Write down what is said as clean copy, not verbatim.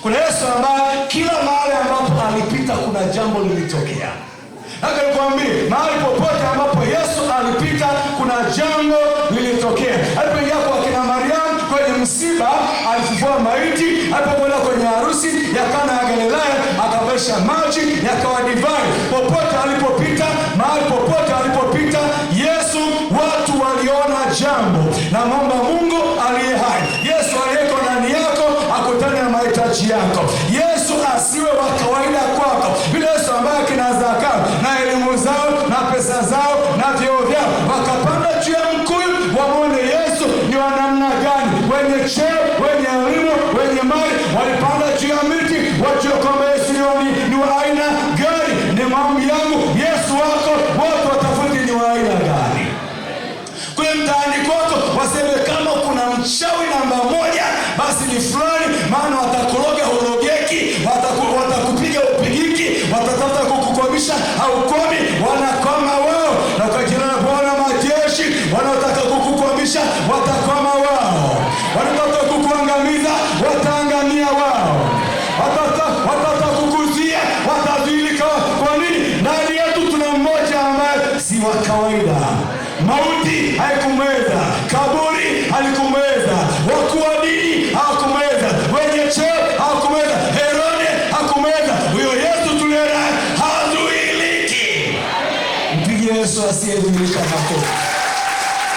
Kuna Yesu ambaye kila mahali ambapo alipita kuna jambo lilitokea. Nataka nikwambie, mahali popote ambapo Yesu alipita kuna jambo lilitokea. Alipoingia kwa kina Mariamu kwenye msiba, alifufua maiti. Alipokwenda kwenye harusi ya Kana ya Galilaya, akabadilisha maji yakawa divai. Popote alipopita, mahali popote alipopita Yesu, watu waliona jambo. Na mwomba Mungu aliye hai, Yesu aliyeko ndani yako akutane na mahitaji yako. Yesu asiwe wa kawaida kwako, vile Yesu ambaye akina Zakayo na elimu zao na pesa zao na vyeo vyao wakapanda juu ya mkuyu wamwone Yesu ni wa namna gani. Wenye cheo, wenye elimu, wenye mali walipanda juu ya miti wajue kwamba Yesu ni wa aina gani. Ni maombi yangu, Yesu wako watu watafute ni wa aina gani kule mtaani kwako, waseme kama kuna mchawi namba moja basi ni fulani, maana watakoroga hurogeki, watakupiga upigiki, watatafuta kukukwamisha haukomi, wanakwama wao. Na kwa jina la Bwana majeshi, wanaotaka kukukwamisha watakwama wao, wanaotaka kukuangamiza wataangamia wao, watataka kukuzuia watazuilika. Kwa nini? Ndani yetu tuna mmoja ambaye si wa kawaida. Mauti